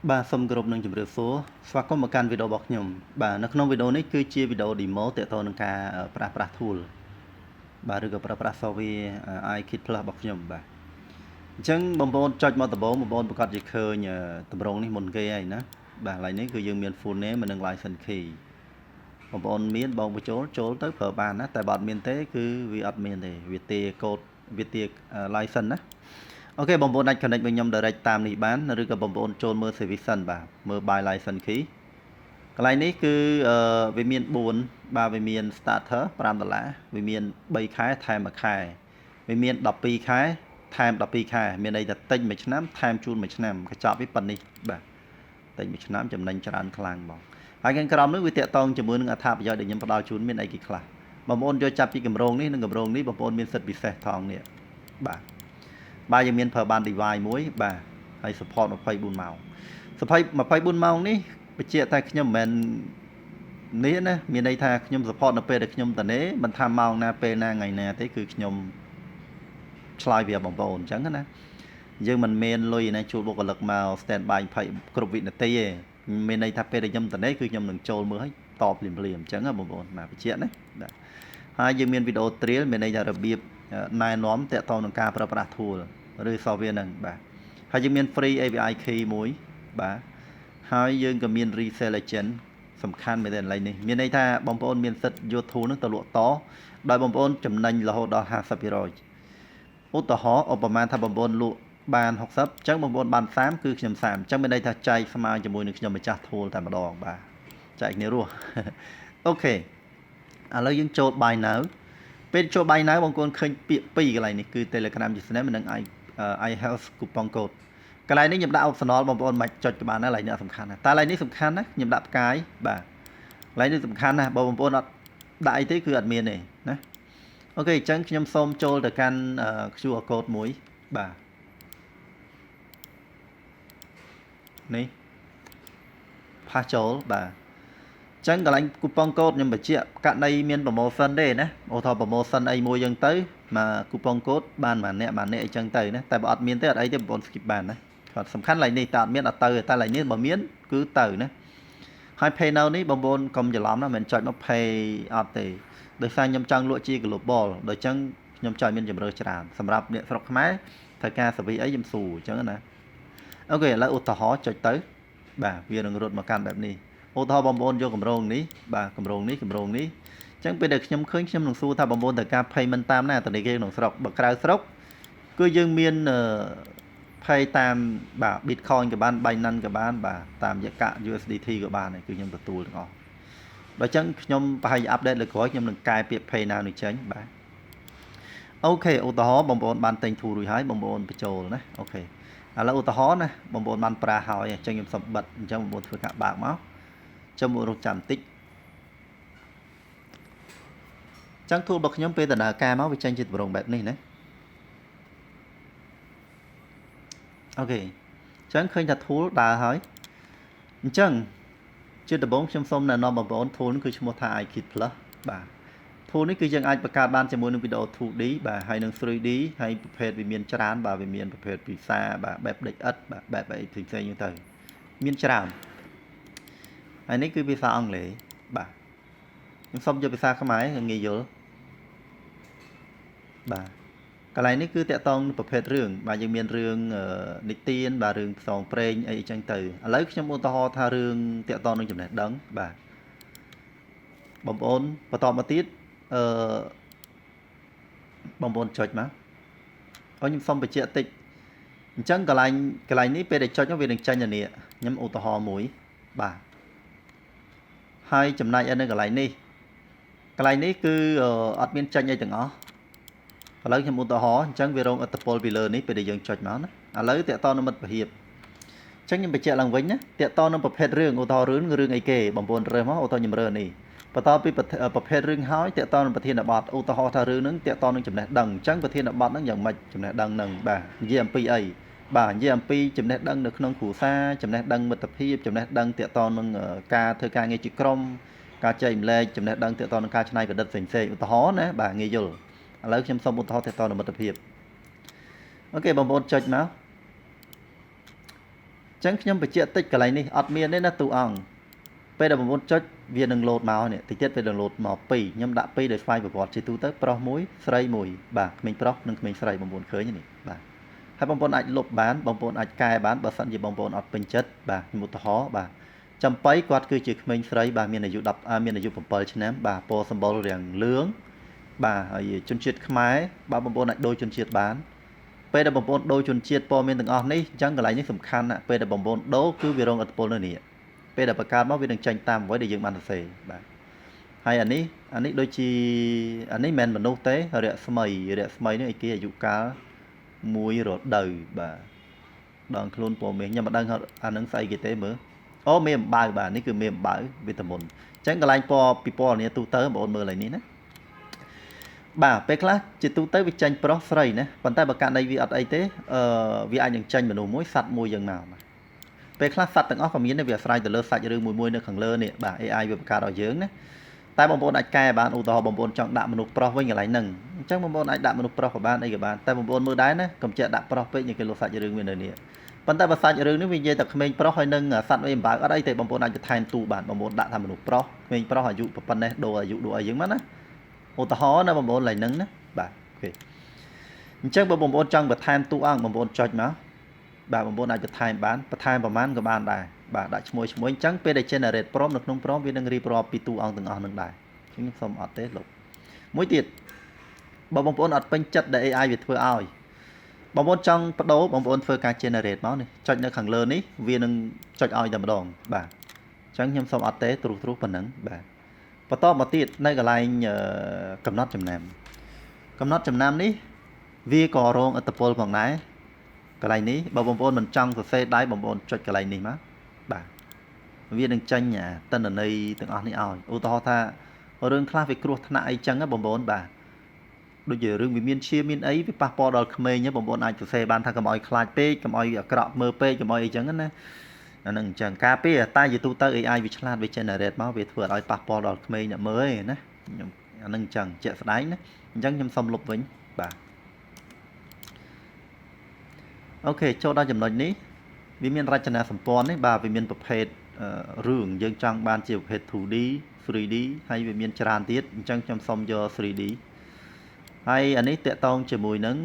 បាទសូមគោរពនឹងជម្រាបសួរស្វាគមន៍មកកាន់វីដេអូរបស់ខ្ញុំបាទនៅក្នុងវីដេអូនេះគឺជាវីដេអូ demo ទាក់ទងនឹងការប្រើប្រាស់ tool បាទឬក៏ប្រើប្រាស់ software iKit Plus របស់ខ្ញុំបាទអញ្ចឹងបងប្អូនចុចមកដំបូងបងប្អូនប្រកាសជាឃើញតម្រងនេះមុនគេហើយណាបាទកន្លែងនេះគឺយើងមាន full name និង license key បងប្អូនមានបងបញ្ចូលចូលទៅប្រើបានណាតែបើអត់មានទេគឺវាអត់មានទេវាទាកូដវាទា license ណាOK បងប្អូនអាច connect với ខ្ញុំ direct តាមនេះបានឬក៏បងប្អូនចូលមើល service សិនបាទមើល buy license key កន្លែងនេះគឺវាមាន4បាទវាមាន starter 5ដុល្លារវាមាន3ខែថែម1ខែវាមាន12ខែថែម12ខែមានន័យថាទិញមួយឆ្នាំថែមជូនមួយឆ្នាំកញ្ចប់វាប៉ុណ្នេះបាទទិញមួយឆ្នាំចំណេញច្រើនខ្លាំងបងហើយខាងក្រោមនេះវាតាក់ទងជាមួយនឹងអត្ថប្រយោជន៍ដែលខ្ញុំផ្ដល់ជូនមានអីគេខ្លះបងប្អូនយកចាប់ពីកម្រងនេះនិងកម្រងនេះបងប្អូនមានសិទ្ធិពិសេសថងនេះបាទបាទយើងមានប្រើបាន device មួយបាទហើយ support 24ម៉ោង24ម៉ោងនេះបញ្ជាក់តែខ្ញុំមិនមែននេះណាមានន័យថាខ្ញុំ support នៅពេលដែលខ្ញុំតនេមិនថាម៉ោងណាពេលណាថ្ងៃណាទេគឺខ្ញុំឆ្លើយវាបងប្អូនអញ្ចឹងណាយើងមិនមានលុយណាជួលបុគ្គលិកមក stand by 20គ្រប់វិនាទីទេមានន័យថាពេលដែលខ្ញុំតនេគឺខ្ញុំនឹងចូលមើលឲ្យតបភ្លាមភ្លាមអញ្ចឹងណាបងប្អូនបាទបញ្ជាក់ណាបាទហើយយើងមានវីដេអូ trial មានន័យថារបៀបណែនាំតាក់ទងនឹងការប្រើប្រាស់ tool ឬ software ហ្នឹងបាទហើយយើងមាន free API key មួយបាទហើយយើងក៏មាន resell agent សំខាន់មែនទេកន្លែងនេះមានន័យថាបងប្អូនមានសិទ្ធិយក tool ហ្នឹងទៅលក់តដោយបងប្អូនចំណេញរហូតដល់50%ឧទាហរណ៍ឧបមាថាបងប្អូនលក់បាន60អញ្ចឹងបងប្អូនបាន30គឺខ្ញុំ30អញ្ចឹងមានន័យថាចែកស្មើជាមួយនឹងខ្ញុំម្ចាស់ tool តែម្ដងបាទចែកគ្នារស់OK ឥឡូវយើងចូល buy now ពេលចូល buy now បងប្អូនឃើញពាក្យពីរកន្លែងនេះគឺ Telegram username និង I have coupon code កន្លែងនេះខ្ញុំដាក់ optional បងប្អូនមិនចុចក៏បានដែរកន្លែងនេះអត់សំខាន់ណាតែកន្លែងនេះសំខាន់ណាខ្ញុំដាក់ផ្កាយបាទកន្លែងនេះសំខាន់ណាបើបងប្អូនអត់ដាក់អីទេគឺអត់មានទេណាOK អញ្ចឹងខ្ញុំសូមចូលទៅកាន់ QR code មួយបាទនេះpaste ចូលបាទអញ្ចឹងកន្លែង coupon code ខ្ញុំបញ្ជាក់ករណីមាន promotion ទេណាឧទាហរណ៍ promotion អីមួយចឹងទៅមក coupon code បានមួយអ្នកមួយអ្នកអីចឹងទៅណាតែបើអត់មានទេអត់អីទេបងប្អូន skip បានណាគាត់សំខាន់កន្លែងនេះតើអត់មានអត់ទៅតែកន្លែងនេះបើមានគឺទៅណាហើយ pay now នេះបងប្អូនកុំច្រឡំណាមិនចុចមក pay អត់ទេដោយសារខ្ញុំចង់លក់ជា global ដូច្នេះខ្ញុំចង់មានជម្រើសច្រើនសម្រាប់អ្នកស្រុកខ្មែរត្រូវការ service អីខ្ញុំស៊ូអញ្ចឹងណាOK ឥឡូវឧទាហរណ៍ចុចទៅបាទវានឹងរត់មកកាន់បែបនេះឧទាហរណ៍បងប្អូនយកកម្រងនេះបាទកម្រងនេះកម្រងនេះអញ្ចឹងពេលដែលខ្ញុំឃើញខ្ញុំនឹងសួរថាបងប្អូនត្រូវការ payment តាមណាធនាគារក្នុងស្រុកបើក្រៅស្រុកគឺយើងមាន pay តាមបាទ Bitcoin ក៏បាន Binance ក៏បានបាទតាមរយៈកាក់ USDT ក៏បានដែរគឺខ្ញុំទទួលទាំងអស់ដល់អញ្ចឹងខ្ញុំប្រហែល update លើក្រោយខ្ញុំនឹងកែពាក្យ pay now នេះចេញបាទ OK ឧទាហរណ៍បងប្អូនបានទិញ tool រួចហើយបងប្អូនបញ្ចូលណាOK ឥឡូវឧទាហរណ៍ណាបងប្អូនបានប្រើហើយអញ្ចឹងខ្ញុំសុំបិទអញ្ចឹងបងប្អូនធ្វើការបើកមកចាំបងរកចាំបន្តិចចឹង tool របស់ខ្ញុំពេលដំណើរការមកវាចេញជាទម្រង់បែបនេះណាOK អញ្ចឹងឃើញថា tool ដើរហើយអញ្ចឹងជាដំបូងខ្ញុំសូមណែនាំបងប្អូន tool នេះគឺឈ្មោះថា iKit Plus បាទ tool នេះគឺយើងអាចបង្កើតបានជាមួយនឹងវីដេអូ 2D បាទហើយនឹង 3D ហើយប្រភេទវាមានច្រើនបាទវាមានប្រភេទពិសាបាទបែបដេកឥដ្ឋបាទបែបអីផ្សេងៗហ្នឹងទៅមានច្រើនហើយនេះគឺភាសាអង់គ្លេសបាទខ្ញុំសូមយកភាសាខ្មែរងាយយល់បាទកន្លែងនេះគឺតកតងប្រភេទរឿងបាទយើងមានរឿងនិទានបាទរឿងផ្សងព្រេងអីចឹងទៅឥឡូវខ្ញុំឧទាហរណ៍ថារឿងតកតងនឹងចំណេះដឹងបាទបងប្អូនបន្តមកទៀតអឺបងប្អូនចុចមកអូខ្ញុំសុំបញ្ជាក់តិចអញ្ចឹងកន្លែងកន្លែងនេះពេលដែលចុចវានឹងចេញអានេះខ្ញុំឧទាហរណ៍មួយបាទហើយចំណែកនៅកន្លែងនេះកន្លែងនេះគឺអត់មានចេញអីទាំងអស់ឥឡូវខ្ញុំឧទាហរណ៍អញ្ចឹងវារងឥទ្ធិពលពីលើនេះពេលដែលយើងចុចមកណាឥឡូវតកតនឹងមិត្តភាពអញ្ចឹងខ្ញុំបញ្ជាក់ឡើងវិញណាតកតនឹងប្រភេទរឿងឧទាហរណ៍រឿងរឿងអីគេបងប្អូនរើសមកឧទាហរណ៍ខ្ញុំរើសនេះបន្ទាប់ពីប្រភេទរឿងហើយតកតនឹងប្រធានបទឧទាហរណ៍ថារឿងហ្នឹងតកតនឹងចំណេះដឹងអញ្ចឹងប្រធានបទហ្នឹងយ៉ាងម៉េចចំណេះដឹងហ្នឹងបាទនិយាយអំពីអីបាទនិយាយអំពីចំណេះដឹងនៅក្នុងគ្រួសារចំណេះដឹងមិត្តភាពចំណេះដឹងតកតនឹងការធ្វើការងារជាក្រុមការចែកម្លែកចំណេះដឹងតកតនឹងការច្នៃប្រឌិតផ្សេងៗឧទាហរណ៍ណាបាទងាយយល់ឥឡូវខ្ញុំសូមឧទាហរណ៍តទៅនឹងមិត្តភាព OK បងប្អូនចុចមក ចឹងខ្ញុំបញ្ជាក់តិចកន្លែងនេះអត់មានទេណាតួអង្គពេលដែលបងប្អូនចុចវានឹងលោតមកនេះតិចទៀតវានឹងលោតមក2ខ្ញុំដាក់2ដោយស្វ័យប្រវត្តិជាទូទៅប្រុសមួយស្រីមួយបាទក្មេងប្រុសនិងក្មេងស្រីបងប្អូនឃើញនេះបាទហើយបងប្អូនអាចលុបបានបងប្អូនអាចកែបានបើសិនជាបងប្អូនអត់ពេញចិត្តបាទខ្ញុំឧទាហរណ៍បាទចំបៃគាត់គឺជាក្មេងស្រីបាទមានអាយុ10មានអាយុ7ឆ្នាំបាទពណ៌សម្បុររាងលឿងបាទហើយជនជាតិខ្មែរបាទបងប្អូនអាចដូរជនជាតិបានពេលដែលបងប្អូនដូរជនជាតិព័ត៌មានទាំងអស់នេះអញ្ចឹងកន្លែងនេះសំខាន់ណាស់ពេលដែលបងប្អូនដូរគឺវារងឥទ្ធិពលនៅនេះពេលដែលបង្កើតមកវានឹងចេញតាមអ្វីដែលយើងបានសរសេរបាទហើយអានេះអានេះដូចជាអានេះមិនមែនមនុស្សទេរស្មីរស្មីនេះអីគេអាយុកាលមួយរដូវបាទដងខ្លួនពណ៌មាសខ្ញុំមិនដឹងអានឹងស្អីគេទេមើលអូមេអំបៅបាទនេះគឺមេអំបៅវីតាមីនអញ្ចឹងកន្លែងពណ៌ពីពណ៌នេះទូទៅបងប្អូនមើលកន្លែងនេះណាបាទពេលខ្លះជាទូទៅវាចេញប្រុសស្រីណាប៉ុន្តែបើករណីវាអត់អីទេអឺវាអាចនឹងចេញមនុស្សមួយសត្វមួយយ៉ាងណាបាទពេលខ្លះសត្វទាំងអស់ក៏មានដែរវាអាស្រ័យទៅលើសាច់រឿងមួយមួយនៅខាងលើនេះបាទ AI វាបង្កើតឲ្យយើងណាតែបងប្អូនអាចកែបានឧទាហរណ៍បងប្អូនចង់ដាក់មនុស្សប្រុសវិញកន្លែងហ្នឹងអញ្ចឹងបងប្អូនអាចដាក់មនុស្សប្រុសក៏បានអីក៏បានតែបងប្អូនមើលដែរណាកុំចេះដាក់ប្រុសពេកញ៉ាំគេលោកសាច់រឿងវានៅនេះប៉ុន្តែបើសាច់រឿងនេះវានិយាយតែក្មេងប្រុសហើយនឹងសត្វអីអំបើអត់អីទេបងប្អូនអាចបន្ថែមទូបានបងប្អូនដាក់ថាមនុស្សប្រុសក្មេងប្រុសអាយុប៉ុណ្ណេះដូរអាយុដូរអីយ៉ាងមកណាឧទាហរណ៍ណាបងប្អូនឡើយហ្នឹងណាបាទ OK អញ្ចឹងបើបងប្អូនចង់បន្ថែមតួអង្គបងប្អូនចុចមកបាទបងប្អូនអាចបន្ថែមបានបន្ថែមប្រមាណក៏បានដែរបាទដាក់ឈ្មោះឈ្មោះអញ្ចឹងពេលដែល generate prompt នៅក្នុង prompt វានឹងរៀបរាប់ពីតួអង្គទាំងអស់នឹងដែរខ្ញុំសូមអត់ទេលុបមួយទៀតបើបងប្អូនអត់ពេញចិត្តដែល AI វាធ្វើឲ្យបងប្អូនចង់បដូរបងប្អូនធ្វើការ generate មកនេះចុចនៅខាងលើនេះវានឹងចុចឲ្យតែម្ដងបាទអញ្ចឹងខ្ញុំសូមអត់ទេទ្រុសទ្រុសប៉ុណ្ណឹងបាទបន្តមកទៀតនៅកន្លែងកំណត់ចំណាំកំណត់ចំណាំនេះវាក៏រងឥទ្ធិពលផងដែរកន្លែងនេះបើបងប្អូនមិនចង់សរសេរដៃបងប្អូនចុចកន្លែងនេះមកបាទវានឹងចេញតន្ន័យទាំងអស់នេះឲ្យឧទាហរណ៍ថារឿងខ្លះវាគ្រោះថ្នាក់អីចឹងណាបងប្អូនបាទដូចជារឿងវាមានឈាមមានអីវាប៉ះពាល់ដល់ក្មេងបងប្អូនអាចសរសេរបានថាកុំឲ្យខ្លាចពេកកុំឲ្យអាក្រក់មើលពេកកុំឲ្យអីចឹងណាអានឹងអញ្ចឹងការពារតែជាទូទៅ AI វាឆ្លាតវា generate មកវាធ្វើឲ្យប៉ះពាល់ដល់ក្មេងអ្នកមើលឯណាខ្ញុំអានឹងអញ្ចឹងជាក់ស្ដែងណាអញ្ចឹងខ្ញុំសុំលុបវិញបាទ OK ចូលដល់ចំណុចនេះវាមានរចនាសម្ព័ន្ធនេះបាទវាមានប្រភេទរឿងយើងចង់បានជាប្រភេទ 2D 3D ហើយវាមានច្រើនទៀតអញ្ចឹងខ្ញុំសុំយក 3D ហើយអានេះតាក់ទងជាមួយនឹង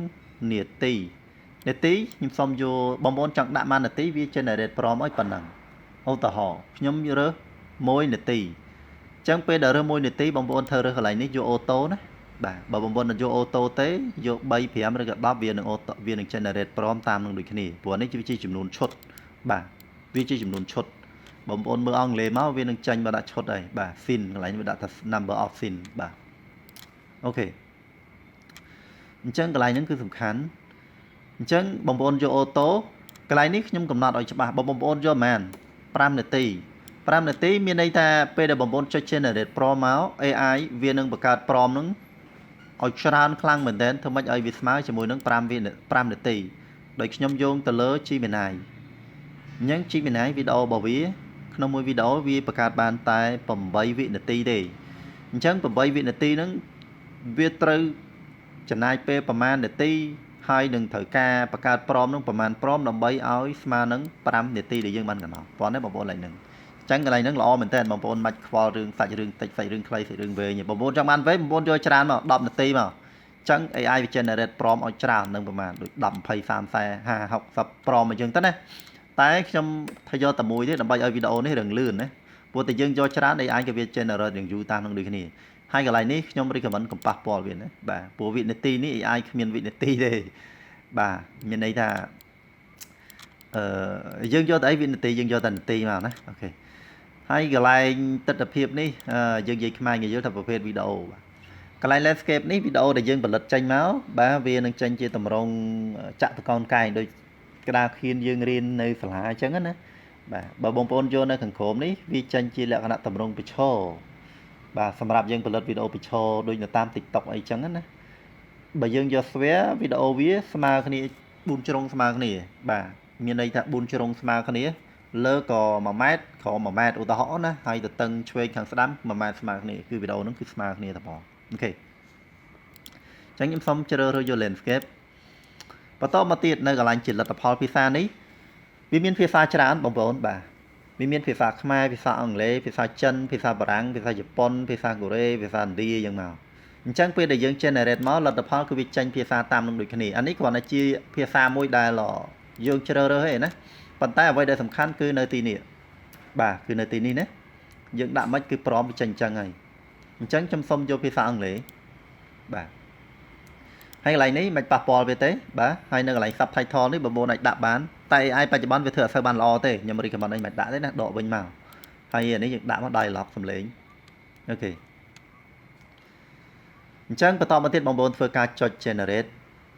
នាទីនាទីខ្ញុំសុំយកបងប្អូនចង់ដាក់ប៉ុន្មាននាទីវា generate prompt ឲ្យប៉ុណ្ណឹងឧទាហរណ៍ខ្ញុំរើស1នាទីអញ្ចឹងពេលដែលរើស1នាទីបងប្អូនធ្វើរើសកន្លែងនេះយក auto ណាបាទបើបងប្អូនយក auto ទេយក3 5ឬក៏10វានឹង auto វានឹង generate prompt តាមនឹងដូចគ្នាព្រោះនេះវាជាចំនួនឈុតបាទវាជាចំនួនឈុតបងប្អូនមើលអង់គ្លេសមកវានឹងចេញមកដាក់ឈុតហើយបាទ scene កន្លែងនេះវាដាក់ថា number of scene បាទ OK អញ្ចឹងកន្លែងហ្នឹងគឺសំខាន់អញ្ចឹងបងប្អូនយក auto កន្លែងនេះខ្ញុំកំណត់ឲ្យច្បាស់បើបងប្អូនយកប្រហែល5នាទី5នាទីមានន័យថាពេលដែលបងប្អូនចុច generate prompt មក AI វានឹងបង្កើត prompt ហ្នឹងឲ្យច្រើនខ្លាំងមែនទែនធ្វើម៉េចឲ្យវាស្មើជាមួយនឹង5វិ5នាទីដោយខ្ញុំយោងទៅលើ Gemini អញ្ចឹង Gemini វីដេអូរបស់វាក្នុងមួយវីដេអូវាបង្កើតបានតែ8វិនាទីទេអញ្ចឹង8វិនាទីហ្នឹងវាត្រូវចំណាយពេលប្រហែលនាទីហើយនឹងត្រូវការបង្កើត prompt នឹងប្រហែល prompt ដើម្បីឲ្យស្មើនឹង5នាទីដែលយើងបានកំណត់ប៉ុណ្ណេះបងប្អូនឡើយហ្នឹងអញ្ចឹងកន្លែងហ្នឹងល្អមែនតើបងប្អូនមិនខ្វល់រឿងសាច់រឿងតិចសាច់រឿងខ្លីសាច់រឿងវែងទេបងប្អូនចង់បានវែងបងប្អូនយកច្រើនមក10នាទីមកអញ្ចឹង AI វា generate prompt ឲ្យច្រើននឹងប្រហែលដូច10 20 30 40 50 60 prompt អញ្ចឹងទៅណាតែខ្ញុំថាយកតែមួយទេដើម្បីឲ្យវីដេអូនេះរឿងលឿនណាព្រោះតែយើងយកច្រើន AI ក៏វា generate យ៉ាងយូរតាមនឹងដូចគ្នាហើយកន្លែងនេះខ្ញុំ recommend កុំប៉ះពាល់វាណាបាទព្រោះវិនាទីនេះ AI គ្មានវិនាទីទេបាទមានន័យថាអឺយើងយកតែអីវិនាទីយើងយកតែនាទីមកណា OK ហើយកន្លែងទស្សនភាពនេះយើងនិយាយខ្មែរនិយាយយល់ថាប្រភេទវីដេអូបាទកន្លែង landscape នេះវីដេអូដែលយើងផលិតចេញមកបាទវានឹងចេញជាតម្រងចាក់តកោនកែងដូចក្តារខៀនយើងរៀននៅសាលាអញ្ចឹងណាបាទបើបងប្អូនយកនៅខាងក្រោមនេះវាចេញជាលក្ខណៈតម្រងប្រឈរបាទសម្រាប់យើងផលិតវីដេអូប្រឈរដូចនៅតាម TikTok អីចឹងណាបើយើងយក square វីដេអូវាស្មើគ្នា4ជ្រុងស្មើគ្នាបាទមានន័យថា4ជ្រុងស្មើគ្នាលើក៏1ម៉ែត្រក្រោម1ម៉ែត្រឧទាហរណ៍ណាហើយទៅតឹងឆ្វេងខាងស្ដាំ1ម៉ែត្រស្មើគ្នាគឺវីដេអូហ្នឹងគឺស្មើគ្នាតែផង OK អញ្ចឹងខ្ញុំសូមជ្រើសរើសយក landscape បន្តមកទៀតនៅកន្លែងជាលទ្ធផលភាសានេះវា វាមានភាសាច្រើនបងប្អូនបាទវាមានភាសាខ្មែរភាសាអង់គ្លេសភាសាចិនភាសាបារាំងភាសាជប៉ុនភាសាកូរ៉េភាសាឥណ្ឌាយ៉ាងមកអញ្ចឹងពេលដែលយើង generate មកលទ្ធផលគឺវាចេញភាសាតាមនឹងដូចគ្នាអានេះគ្រាន់តែជាភាសាមួយដែលយើងជ្រើសរើសឯណាប៉ុន្តែអ្វីដែលសំខាន់គឺនៅទីនេះបាទគឺនៅទីនេះណាយើងដាក់មិនគឺ prompt វាចេញអញ្ចឹងហើយអញ្ចឹងខ្ញុំសុំយកភាសាអង់គ្លេសបាទហើយកន្លែងនេះមិនប៉ះពាល់វាទេបាទហើយនៅកន្លែង subtitle នេះបងប្អូនអាចដាក់បានតែ AI បច្ចុប្បន្នវាធ្វើអត់សូវបានល្អទេខ្ញុំ recommend ឲ្យមិនដាក់ទេណាដកវិញមកហើយអានេះយើងដាក់មក dialogue សំឡេង OK អញ្ចឹងបន្តមកទៀតបងប្អូនធ្វើការចុច generate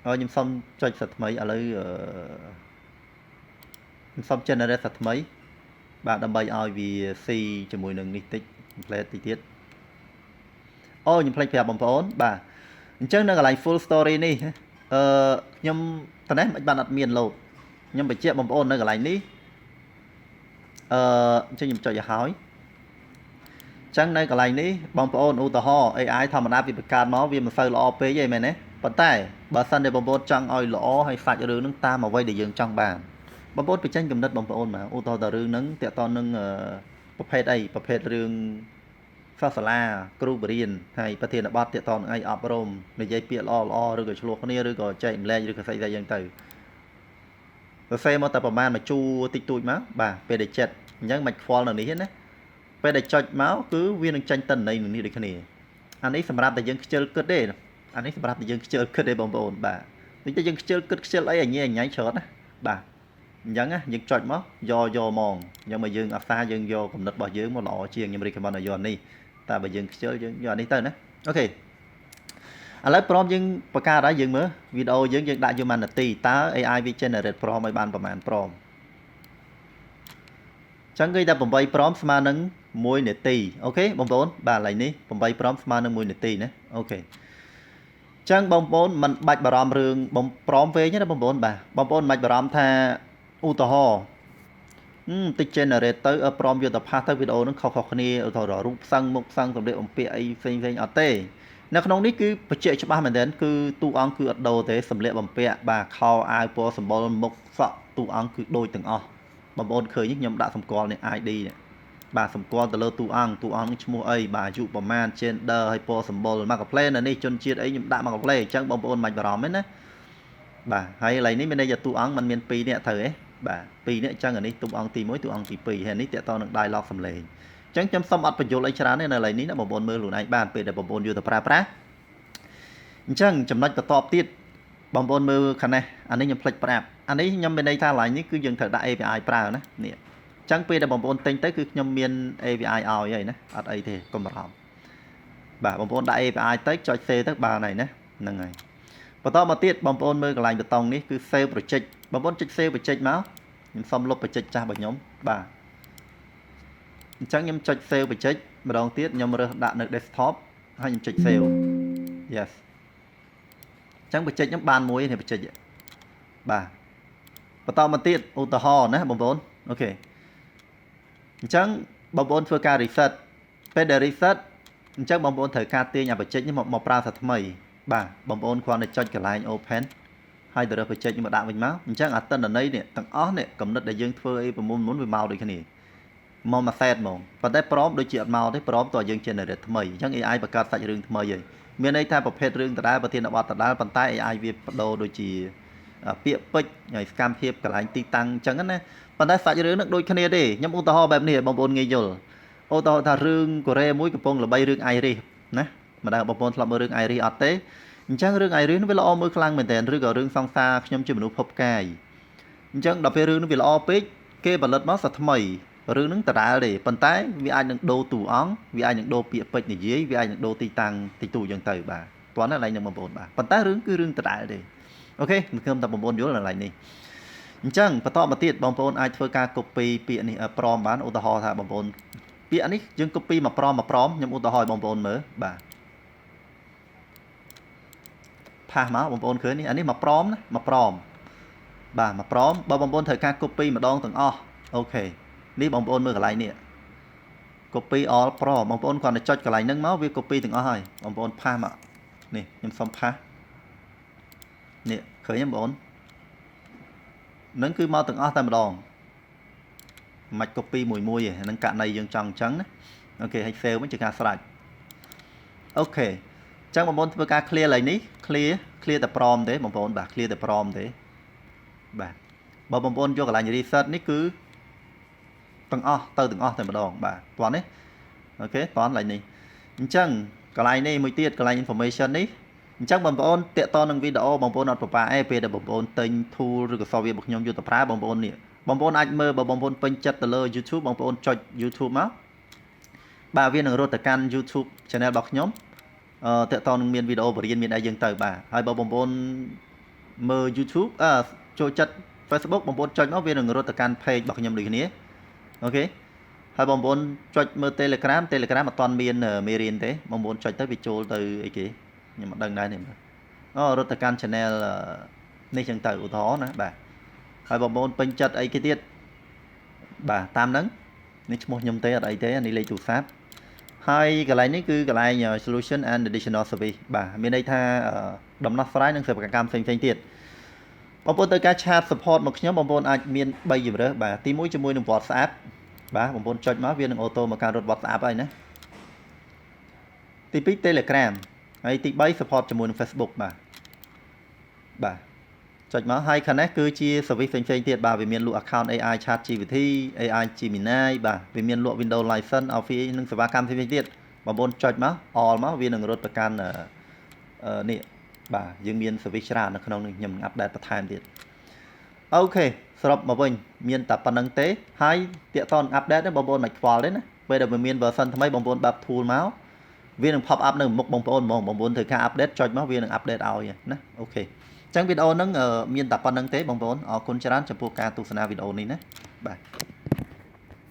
ហើយខ្ញុំសុំចុចសាថ្មីឥឡូវខ្ញុំសុំ generate សាថ្មីបាទដើម្បីឲ្យវាស៊ីជាមួយនឹងនេះតិច template តិចទៀតអូខ្ញុំភ្លេចប្រាប់បងប្អូនបាទអញ្ចឹងនៅកន្លែង full story នេះអឺខ្ញុំតនេះមិនបានអត់មានលោតខ្ញុំបញ្ជាក់បងប្អូននៅកន្លែងនេះអឺអញ្ចឹងខ្ញុំចុចឲ្យហើយចឹងនៅកន្លែងនេះបងប្អូនឧទាហរណ៍ AI ធម្មតាវាបង្កើតមកវាមិនសូវល្អពេកទេមែនទេប៉ុន្តែបើសិនជាបងប្អូនចង់ឲ្យល្អហើយសាច់រឿងនឹងតាមអ្វីដែលយើងចង់បានបងប្អូនបញ្ចេញគំនិតបងប្អូនមកឧទាហរណ៍ថារឿងហ្នឹងតាក់ទងនឹងប្រភេទអីប្រភេទរឿងសិស្សសាលាគ្រូបរៀនហើយប្រធានបទតាក់ទងនឹងអីអប់រំនិយាយពាក្យល្អល្អឬក៏ឆ្លោះគ្នាឬក៏ចែកម្លែកឬក៏ស្អីស្អីយ៉ាងទៅសរសេរមកតែប្រហែលមួយជួរតិចតួចមកបាទពេលដែលចិត្តអញ្ចឹងមិនខ្វល់នៅនេះទេណាពេលដែលចុចមកគឺវានឹងចេញតន័យនឹងនេះដូចគ្នាអានេះសម្រាប់តែយើងខ្ជិលគិតទេអានេះសម្រាប់តែយើងខ្ជិលគិតទេបងប្អូនបាទដូចតែយើងខ្ជិលគិតខ្ជិលអីអញញ៉ៃច្រើនណាបាទអញ្ចឹងណាយើងចុចមកយកយកហ្មងអញ្ចឹងមកយើងអាសាយើងយកកំណត់របស់យើងមកល្អជាងខ្ញុំ recommend ឲ្យយកអានេះតែបើយើងខ្ជិលយើងយកអានេះទៅណា OK ឥឡូវ prompt យើងបង្កើតហើយយើងមើលវីដេអូយើងយើងដាក់យកមួយនាទីតើ AI វា generate prompt ឲ្យបានប្រហែល prompt ចឹងគេថា8 prompt ស្មើនឹង1នាទី OK បងប្អូនបាទឡើយនេះ8 prompt ស្មើនឹង1នាទីណា OK ចឹងបងប្អូនមិនបាច់បារម្ភរឿងបង prompt វែងទេណាបងប្អូនបាទបងប្អូនមិនបាច់បារម្ភថាឧទាហរណ៍តិច generate ទៅ prompt យកទៅ paste ទៅវីដេអូហ្នឹងខុសៗគ្នាឧទាហរណ៍រូបផ្សឹងមុខផ្សឹងសម្លៀកបំពាក់អីផ្សេងផ្សេងអត់ទេនៅក្នុងនេះគឺបញ្ជាក់ច្បាស់មែនទែនគឺតួអង្គគឺអត់ដូរទេសម្លៀកបំពាក់បាទខោអាវពណ៌សម្បុរមុខសក់តួអង្គគឺដូចទាំងអស់បងប្អូនឃើញខ្ញុំដាក់សម្គាល់នេះ ID នេះបាទសម្គាល់ទៅលើតួអង្គតួអង្គនឹងឈ្មោះអីបាទអាយុប្រមាណ gender ហើយពណ៌សម្បុរមកកាផ្លេនៅនេះជនជាតិអីខ្ញុំដាក់មកកាផ្លេអញ្ចឹងបងប្អូនមិនបារម្ភទេណាបាទហើយកន្លែងនេះមានន័យថាតួអង្គมันមាន2នាក់ត្រូវទេបាទ2នាក់អញ្ចឹងអានេះតួអង្គទី1តួអង្គទី2ហើយនេះតកតនឹង dialogue សំឡេងអញ្ចឹងខ្ញុំសូមអត់បញ្យល់អីច្រើនទេនៅកន្លែងនេះណាបងប្អូនមើលខ្លួនឯងបានពេលដែលបងប្អូនយកទៅប្រើប្រាស់អញ្ចឹងចំណុចបន្ទាប់ទៀតបងប្អូនមើលខាងនេះអានេះខ្ញុំភ្លេចប្រាប់អានេះខ្ញុំមានន័យថាកន្លែងនេះគឺយើងត្រូវដាក់ API ប្រើណានេះអញ្ចឹងពេលដែលបងប្អូនទិញទៅគឺខ្ញុំមាន API ឲ្យហើយណាអត់អីទេកុំបារម្ភបាទបងប្អូនដាក់ API ទៅចុច save ទៅបានហើយណាហ្នឹងហើយបន្តមកទៀតបងប្អូនមើលកន្លែងប៊ូតុងនេះគឺ save project បងប្អូនចុច save project មកខ្ញុំសុំលុប project ចាស់របស់ខ្ញុំបាទអញ្ចឹងខ្ញុំចុច save project ម្ដងទៀតខ្ញុំរើសដាក់នៅ desktop ហើយខ្ញុំចុច save yes អញ្ចឹង project ខ្ញុំបានមួយនេះ project បាទបន្តមកទៀតឧទាហរណ៍ណាបងប្អូន OK អញ្ចឹងបងប្អូនធ្វើការ reset ពេលដែល reset អញ្ចឹងបងប្អូនត្រូវការទាញអា project នេះមកមកប្រើសាថ្មីបាទបងប្អូនគ្រាន់តែចុចកន្លែង open ហើយទៅរើស project នេះមកដាក់វិញមកអញ្ចឹងអាទិន្នន័យនេះទាំងអស់នេះកំណត់ដែលយើងធ្វើអីប្រមុំមុនវាមកដូចគ្នាមកមួយ set ហ្មងប៉ុន្តែ prompt ដូចជាអត់មកទេ prompt តើយើង generate ថ្មីអញ្ចឹង AI បង្កើតសាច់រឿងថ្មីហើយមានន័យថាប្រភេទរឿងដដែលប្រធានបទដដែលប៉ុន្តែ AI វាបដូរដូចជាពាក្យពេចន៍ហើយសកម្មភាពកន្លែងទីតាំងអញ្ចឹងណាប៉ុន្តែសាច់រឿងនឹងដូចគ្នាទេខ្ញុំឧទាហរណ៍បែបនេះបងប្អូនងាយយល់ឧទាហរណ៍ថារឿងកូរ៉េមួយកំពុងល្បីរឿង Iris ណាមិនដឹងបងប្អូនធ្លាប់មើលរឿង Iris អត់ទេអញ្ចឹងរឿង Iris នោះវាល្អមើលខ្លាំងមែនទែនឬក៏រឿងសង្សារខ្ញុំជាមនុស្សភពផ្កាយអញ្ចឹងដល់ពេលរឿងនោះវាល្អពេកគេផលិតមកសថ្មីរឿងហ្នឹងដដែលទេប៉ុន្តែវាអាចនឹងដូរតួអង្គវាអាចនឹងដូរពាក្យពេចន៍និយាយវាអាចនឹងដូរទីតាំងទីទូអញ្ចឹងទៅបាទតោះណាឡើយនឹងបងប្អូនបាទប៉ុន្តែរឿងគឺរឿងដដែលទេ OK ខ្ញុំតែបងប្អូនយល់នៅឡើយនេះអញ្ចឹងបន្តមកទៀតបងប្អូនអាចធ្វើការ copy ពាក្យនេះ prompt បានឧទាហរណ៍ថាបងប្អូនពាក្យនេះយើង copy មក prompt មក prompt ខ្ញុំឧទាហរណ៍ឲ្យបងប្អូនមើលបាទ paste មកបងប្អូនឃើញនេះអានេះមក prompt ណាមក prompt បាទមក prompt បើបងប្អូនត្រូវការ copy ម្ដងទាំងអស់ OK នេះបងប្អូនមើលកន្លែងនេះ copy all prompt បងប្អូនគ្រាន់តែចុចកន្លែងហ្នឹងមកវា copy ទាំងអស់ហើយបងប្អូន paste មកនេះខ្ញុំសុំ paste នេះឃើញទេបងប្អូននឹងគឺមកទាំងអស់តែម្ដង មិន copy មួយមួយទេហ្នឹងករណីយើងចង់អញ្ចឹងណាOK ហើយ save វិញជាការស្រេច។ OK អញ្ចឹងបងប្អូនធ្វើការ clear ឡើយនេះ clear clear តែ prompt ទេបងប្អូនបាទ clear តែ prompt ទេបាទបើបងប្អូនយកកន្លែង reset នេះគឺទាំងអស់ទៅទាំងអស់តែម្ដងបាទតោះនេះOK តោះឡើយនេះអញ្ចឹងកន្លែងនេះមួយទៀតកន្លែង information នេះអញ្ចឹងបងប្អូនតាក់តនឹងវីដេអូបងប្អូនអត់ប្រប៉ាអេពេលដែលបងប្អូនទិញ tool ឬក៏ software របស់ខ្ញុំយកទៅប្រើបងប្អូននេះបងប្អូនអាចមើលបើបងប្អូនពេញចិត្តទៅលើ YouTube បងប្អូនចុច YouTube មកបាទវានឹងរត់ទៅកាន់ YouTube channel របស់ខ្ញុំអឺតាក់តនឹងមានវីដេអូបរៀនមានអីយើងទៅបាទហើយបើបងប្អូនមើល YouTube អឺចូលចិត្ត Facebook បងប្អូនចុចមកវានឹងរត់ទៅកាន់ page របស់ខ្ញុំដូចគ្នាOK ហើយបងប្អូនចុចមើល Telegram Telegram អត់ទាន់មានមេរៀនទេបងប្អូនចុចទៅវាចូលទៅអីគេខ្ញុំមិនដឹងដែរនេះអូរត់ទៅកាន់ channel នេះចឹងទៅឧទាហរណ៍ណាបាទហើយបងប្អូនពេញចិត្តអីគេទៀតបាទតាមហ្នឹងនេះឈ្មោះខ្ញុំទេអត់អីទេនេះលេខទូរស័ព្ទហើយកន្លែងនេះគឺកន្លែង solution and additional service បាទមានន័យថាដំណោះស្រាយនិងសេវាកម្មផ្សេងៗទៀតបងប្អូនត្រូវការ chat support មកខ្ញុំបងប្អូនអាចមាន3ជម្រើសបាទទី1ជាមួយនឹង WhatsApp បាទបងប្អូនចុចមកវានឹង auto មកកាន់រត់ WhatsApp ហើយណាទី2 Telegram ហើយទី3 support ជាមួយនឹង Facebook បាទបាទចុចមកហើយខាងនេះគឺជា service ផ្សេងៗទៀតបាទវាមានលក់ account AI Chat GPT AI Gemini បាទវាមានលក់ Windows license Office និងសេវាកម្មផ្សេងៗទៀតបងប្អូនចុចមក all មកវានឹងរត់ទៅកាន់នេះបាទយើងមាន service ច្រើននៅក្នុងនេះខ្ញុំនឹង update បន្ថែមទៀត OK សរុបមកវិញមានតែប៉ុណ្្នឹងទេហើយតាកតន update នេះបងប្អូនមិនខ្វល់ទេណាពេលដែលវាមាន version ថ្មីបងប្អូនបើក tool មកវានឹង pop up នៅមុខបងប្អូនហ្មងបងប្អូនធ្វើការ update ចុចមកវានឹង update ឲ្យណាOK ចឹងវីដេអូហ្នឹងមានតែប៉ុណ្្នឹងទេបងប្អូនអរគុណច្រើនចំពោះការទស្សនាវីដេអូនេះណាបាទ។